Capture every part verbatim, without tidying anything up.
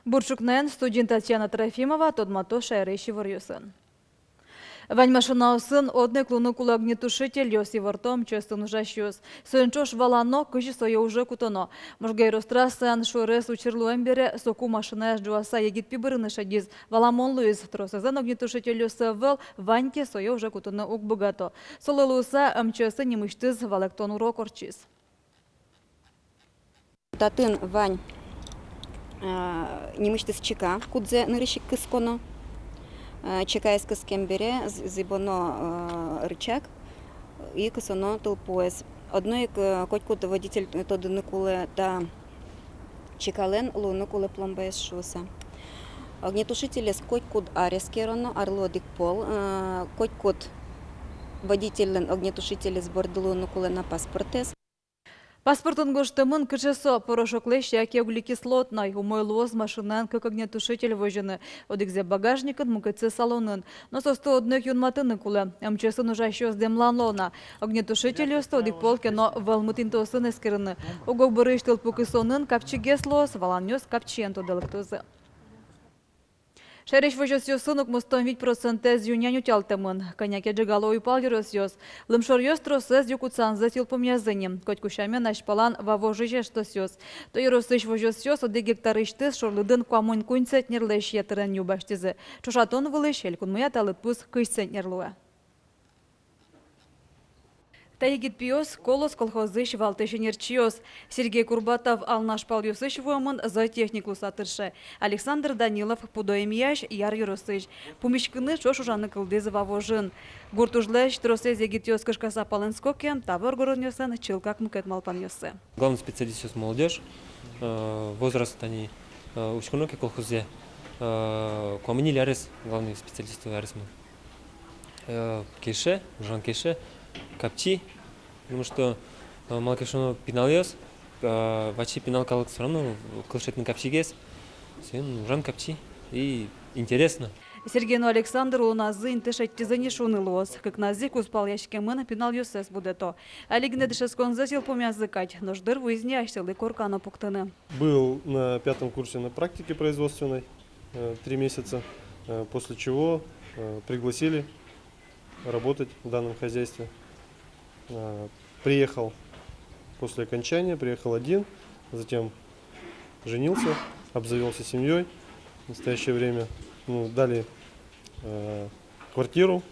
Бур ӵукнаен, студиын Татьяна Трофимова. Тодмато шаерысь иворъёсын. Вань машинаосын одно ик луыны кулэ огнетушительёс, ивортэмъёсын ужасьёс. Соин ӵош валано, кызьы сое уже кутоно. Можга ёрос трассаын шуэрес учыр луэм бере, соку машинаез ӝуаса егит пи бырыны шедиз. Валамон луиз, тросэзлэн огнетушительёссы ӧвӧл, вань ке, сое уже кутыны уг быгато. Солы луыса, МЧС-ын нимысьтыз валэктон урок ортчиз. Татын вань, а, нимысьтыз чека, кудзэ нырысь ик кысконо. А, чекаез кыскем бере з-, зӥбоно, а, рычаг и кысоно тылпуэз. Одно ик, а, котькуд водитель тодыны кулэ, та чекалэн луыны кулэ пломбаез шуыса. Огнетушителез котькуд арес кероно, арлы одӥг пол. А, котькуд водительлэн огнетушителез борды луыны кулэ на паспортэз. Паспортын гожтэмын, кыӵе со: порошоклэсь яке углекислотной. Умой луоз машинаын кык огнетушитель возьыны: одӥгзэ багажникын, мукетсэ салонын. Но соосты одно ик юнматыны кулэ. МЧС-ын ужасьёс дэмлало на: огнетушительёсты одӥг пол ке но вӧлмыт интыосын эскерыны. Уго бырысь тылпу кысонын капчигес луоз, валанъёс капчиен тодэ лыктозы. Шаерысь возёсъёсын укмыстон вить процентэз ю-нянь утялтэмын. Кӧня ке ӝегало уйпал ёросъёс. Лымшоръёс тросэз ю кутсанзэс йылпумъязы ни. Котьку сямен азьпалан Вавожысь эштосъёс. Та ёросысь возёсъёс одӥг гектарысьтыз шорлыдын куамын куинь центнерлэсь ятырен ю басьтӥзы. Ӵошатон вылысь элькунмыя та лыдпус кызь центнер луэ. Та егит пиос — «Колос» колхозысь валтӥсь ӧнерчиос. Сергей Курбатов Алнаш палъёсысь вуэмын, зоотехник луыса тырше. Александр Данилов — пудо эмъясь, Яр ёросысь. Пумиськыны, ӵош ужаны кылдӥз Вавожын. Гурт ужлэсь тросэз егитъёс кышкаса палэнско ке, та воргоронъёслэн чылкак мукет малпанъёссы. Главный специалистъёс — молодёжь, э, возраст тани, э, учконо ке колхозэ, э, куамын ньыль арес главный специалистъёс аресмы. Э, кельше, ужан кельше, капчи, потому что, э, малы ке шуоно, пиналъёс, э, ваче пинал калык всё равно кыл шедьтыны капчигес, соин ужан капчи и интересно. Сергей но Александр улоназы инты шедьтӥзы ни шуыны луоз. Кыкназы ик кузпалъяськемын, пиналъёссэс будэто. Али гинэ дышетсконзэс йылпумъязы кадь, нош дыр вуиз ни асьсэлы корка но пуктыны. Был на пятом курсе на практике производственной, э, три месяца, э, после чего, э, пригласили работать в данном хозяйстве. Э, приехал после окончания, приехал один, затем женился, обзавёлся семьёй. В настоящее время, ну, дали, э, квартиру.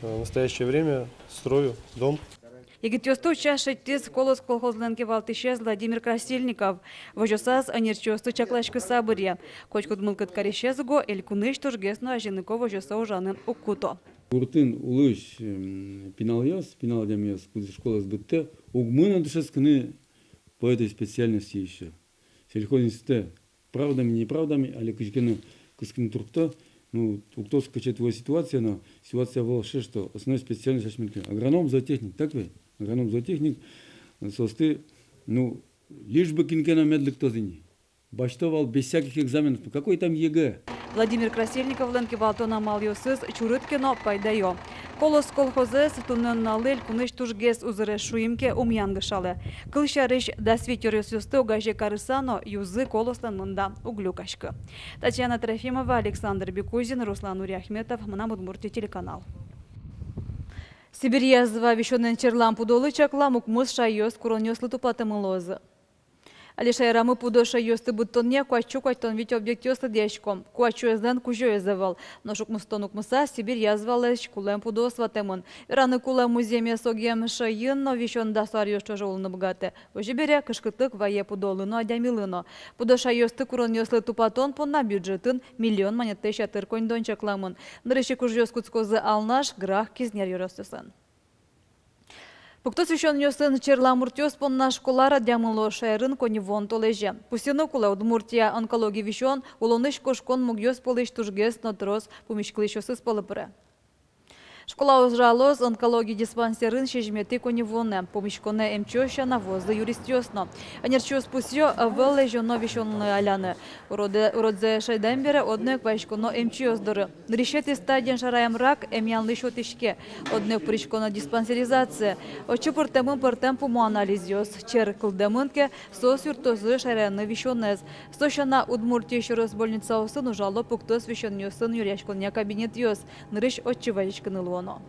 Э, в настоящее время строю дом. Егитъёсты утча шедьтӥз «Колос» колхозлэн кивалтӥсез Владимир Красильников. Возёсаз ӧнерчиосты чакласькыса быръе. Котькуд мылкыд карисез уго элькунысь тужгес но азинлыко возёсэ ужаны уг куто. Гуртын улӥсь, м, пиналъёс, пинал адямиос, кудӥз школаез быдтэ, уг мыно дышетскыны по этой специальности ещё. Сельхозинститутэ правдами, неправдами, али кызьы ке но кыскыны туртто. Ну, уг тодӥськы, кыӵе туэ ситуация, но ситуация вал сыӵе, что основной специальность асьмелэн агроном, зоотехник, так ведь? Агроном, зоотехник, соосты, ну, лишь бы кин ке но мед лыктоз ини. Басьто вал без всяких экзаменов. Какой там ЕГЭ? Владимир Красильниковлэн кивалтон амалъёсыз чурыт ке но, пайдаё. «Колос» колхозэз туннэ нуналлы элькунысь тужгес узырез, шуим ке, ум янгышалэ. Кылсярысь, дас вить ёросъёсты огазе карыса но, юзы «Колослэн» мында уг люкаськы. Татьяна Трофимова, Александр Бекузин, Руслан Нуриахметов, «Мынам Удмуртие» телеканал. Сибирь язва висёнэн черлам пудолы чаклам укмыс шайёс куронъёслы тупатэмын луозы. Али шаерамы пудо шайёсты быдтонъя куать сю куатьтон вить объектъёс лыдъясько. Куать сюэзлэн кузёез ӧвӧл. Нош укмыстон укмысаз Сибирь язвалэсь кулэм пудоос ватэмын. Вераны кулэ, музъеме согем шайын но висён дас аръёс ӵоже улыны быгатэ. Озьы бере, кышкытлык вае пудолы но, адямилы но. Пудо шайёсты куронъёслы тупатон понна бюджетын миллион манетлэсь ятыр коньдон чакламын. Нырысь ик ужъёс кутскозы Алнаш, Грах, Кизнер ёросъёсын. Пуктос висёнъёсын черлам муртъёс понна школа радъямын луоз шаерын коньывуон толэзе. Пусйыны кулэ, Удмуртия онкологи висён улонысь кошкон мугъёс пӧлысь тужгес но трос пумиськылӥсьёсыз пӧлы пыре. Школа ужалоз онкология диспансерын сизьыметӥ коньывуонэ. Пумиськонэ эмчиос сяна вуозы юристъёс но. Ӧнерчиос пусъё: ӧвӧл лэзёно висёнлы аляны. Уродэ-, уродзэ шӧдтэм бере, одно ик вазиськоно эмчиос доры. Нырысетӥ стадиен шараям рак эмъянлы сётӥське. Одно ик пыриськоно диспансеризацие. Отчы пыртэмын пӧртэм пумо анализъёс. Чер кылдэмын ке, соос юрттозы шараянлы висёнэз. Со сяна, Удмуртиысь ёрос больницаосын ужало пуктос висёнъёсын юръяськонъя кабинетъёс. Нырысь отчы вазиськыны луоно.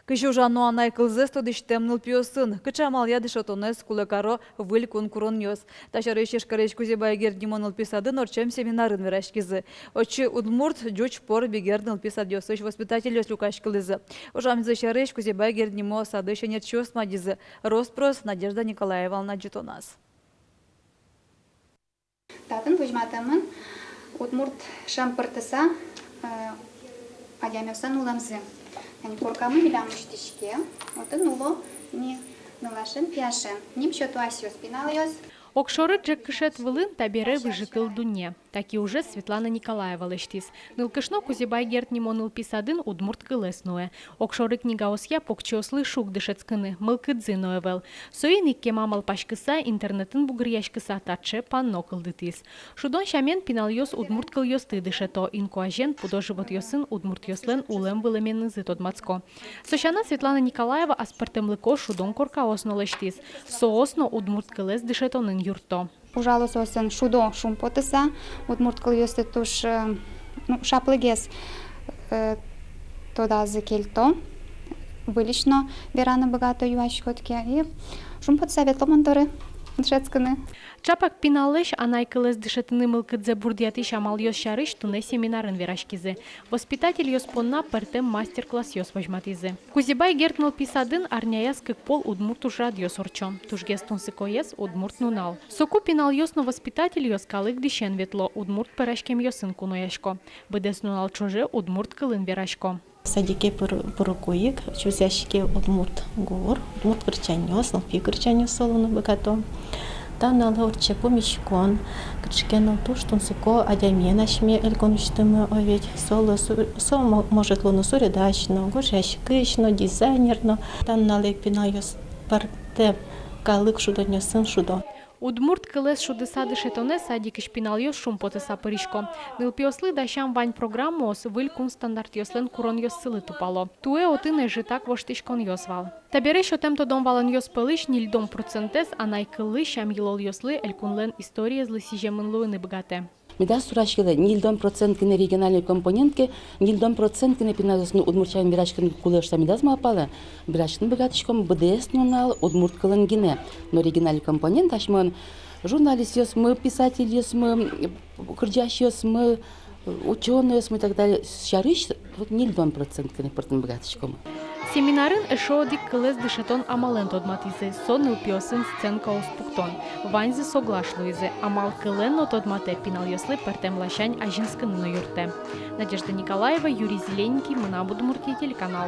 Кызьы ужано анай кылзэс тодӥсьтэм нылпиосын, кыӵе амалъя дышетонэз кулэ каро выль кун куронъёс? Та сярысь Ижкарысь Кузебай Герд нимо нылпи садын ортчем семинарын вераськизы. Отчы удмурт, ӟуч, пор, бигер нылпи садъёсысь воспитательёс люкаськылӥзы. Ужамзы сярысь Кузебай Герд нимо садысь ӧнерчиос мадизы. Рос-прос Надежда Николаевалэн адӟытоназ. Татын возьматэмын удмурт шӧм пыртыса, э, адямиослэн улэмзы. Тани коркамы милям усьтӥське, отын уло ни нылашен, пияшен. Ним сёто асьсэос пиналъёс. Огшоры ӝӧккышет вылын табере выжыкыл дунне. Таӵе ужез Светлана Николаева лэсьтӥз. Нылкышно Кузебай Герд нимо нылпи садын удмурт кылэз нуэ. Огшоры книгаосъя покчиослы шуг дышетскыны мылкыдзы но ӧвӧл. Соин ик кема малпаськыса, интернетын бугыръяськыса, таӵе панно кылдытӥз. Шудон сямен, пиналъёс удмурт кылъёсты дышето, инкуазен пудо-животъёсын удмуртъёслэн улэм-вылэменызы тодматско. Со сяна, Светлана Николаева аспӧртэмлыко шудон коркаос но лэсьтӥз. Соос но удмурт кылэз дышетонын юртто. Ужало соосын шудо шумпотыса, удмурт кылъёсты туж, э, ну, шаплыгес, э, тодазы кельто, выльысь но вераны быгато, юаськод ке, и шумпотыса ветло мон доры дышетскыны. Чапак пиналлэсь анай кылэз дышетыны мылкыдзэ бурдъятӥсь амалъёс сярысь туннэ семинарын вераськизы. Воспитательёс понна пӧртэм мастер-классъёс возьматӥзы. Кузебай Герд нылпи садын арняяз кык пол удмурт ужрадъёс ортчо. Тужгес тунсыкоез — Удмурт нунал. Соку пиналъёс но воспитательёс калык дӥсен ветло, удмурт пӧраськемъёсын куноясько. Быдэс нунал ӵоже удмурт кылын верасько. Садике пыр-, пырыку ик чузъяське удмурт гур, удмурт кырӟанъёс, нылпи кырӟанъёс солы луыны быгато. Та нуналэ ортче пумиськон, кыӵе ке но туж тунсыко адямиен асьме элькунысьтымы, о ведь, солы су-, со мо-, может луыны суредась но, гожъяськись но, дизайнер но. Та нуналэ ик пиналъёс пӧртэм калык шудонъёсын шудо. Удмурт кылэз шудыса дышетонэ садикысь пиналъёс шумпотыса пырисько. Нылпиослы дасям вань программаос выль кун стандартъёслэн куронъёссылы тупало. Туэ отын ӧжытак воштӥськонъёс вал. Табере сётэм тодон-валанъёс пӧлысь ньыльдон процентэз анай кыллы, сям-йылолъёслы, элькунлэн историезлы сӥземын луыны быгатэ. Медаз сураськылэ ньыльдон процент гинэ региональной компонент ке, ньыльдон процент гинэ пиналъёс но удмурт сямен вераськыны кулэ шуса медаз малпалэ. Вераськыны быгатӥськом быдэс нунал удмурт кылын гинэ. Но региональной компонент асьмелэн журналистъёсмы, писательёсмы, кырӟасьёсмы, учёнойёсмы и так далее сярысь вот ньыльдон процент гинэ пыртыны быгатӥськом. Семинарын эшшо одӥг кылэз дышетон амалэн тодматӥзы, со нылпиосын сценкаос пуктон. Ваньзы соглаш луизы: амал кылэн но тодматэ, пиналъёслы пӧртэм ласянь азинскыны но юрттэ. Надежда Николаева, Юрий Зелененький, «Мынам Удмуртие» телеканал.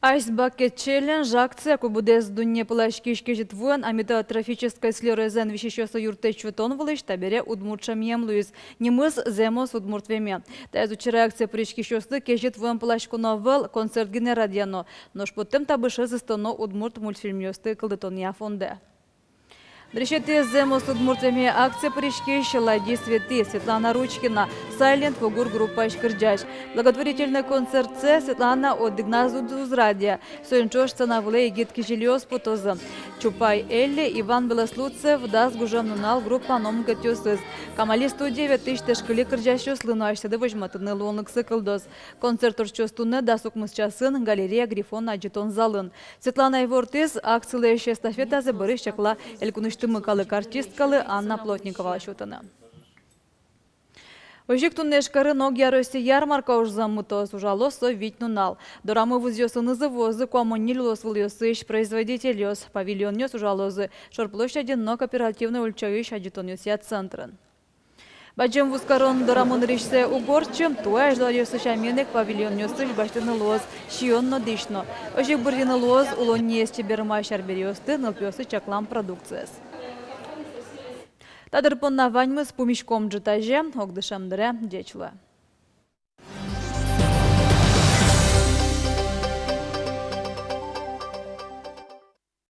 Ice Bucket Challenge акция, ку быдэс дунне пыласькись кезьыт вуэн амиотрофической склерозэн висисьёслы юрттэт сётон вылысь табере удмурт шӧмъем луиз. Нимыз «Зэмос удмурт веме». Таиз учыре акцие пыриськисьёслы кезьыт вуэн пыласьконо ӧвӧл, концерт гинэ радъяно. Нош поттэм табышез ыстоно удмурт мультфильмъёсты кылдытонъя фондэ. Нырысетӥез «Зэмос удмурт веме» акцие пыриськись Лади Светӥ, Светлана Ручкина, «Silent Woo Goore» группаысь кырӟась. Благотворительной концертсэ Светлана одӥгназ уз-, уз радъя. Соин ӵош сцена вылэ егит кизилиос потозы. Чупай Элли, Иван Белослудцев, «Дас гужем нунал» группа но мукетъёсыз. «Камали» студие ветлӥсь тышкылик кырӟасьёслы но асьсэды возьматыны луонлыксы кылдоз. Концерт ортчоз туннэ дас укмыс часын «Галерея Грифон» адӟытон залын. Светлана ивортӥз, акцилэсь эстафетазэ бӧрысь чакла элькунысьтымы калык артисткалы Анна Плотниковалы сётыны. Озьы ик туннэ Ижкарын огъяроссия ярмарка ужзэ мытоз. Ужалоз со вить нунал. Дорамы вузъёсынызы вуозы куамын ньыль улосвылъёсысь производительёс. Павильонъёс ужалозы Шор площадьын но Кооперативной ульчаысь адӟытонъёсъя центрын. Бадӟым вузкарон дорамы нырысьсэ уг ортчы. Туэ азьло аръёсы сямен ик павильонъёсысь басьтыны луоз сиён но, дӥсь но. Озьы ик быръёно луоз улонниез чебермась арбериосты, нылпиослы чаклам продукциез. Та дыр понна ваньмыз. Пумиськом ӝытазе, огдышем дыре. Ӟеч луэ.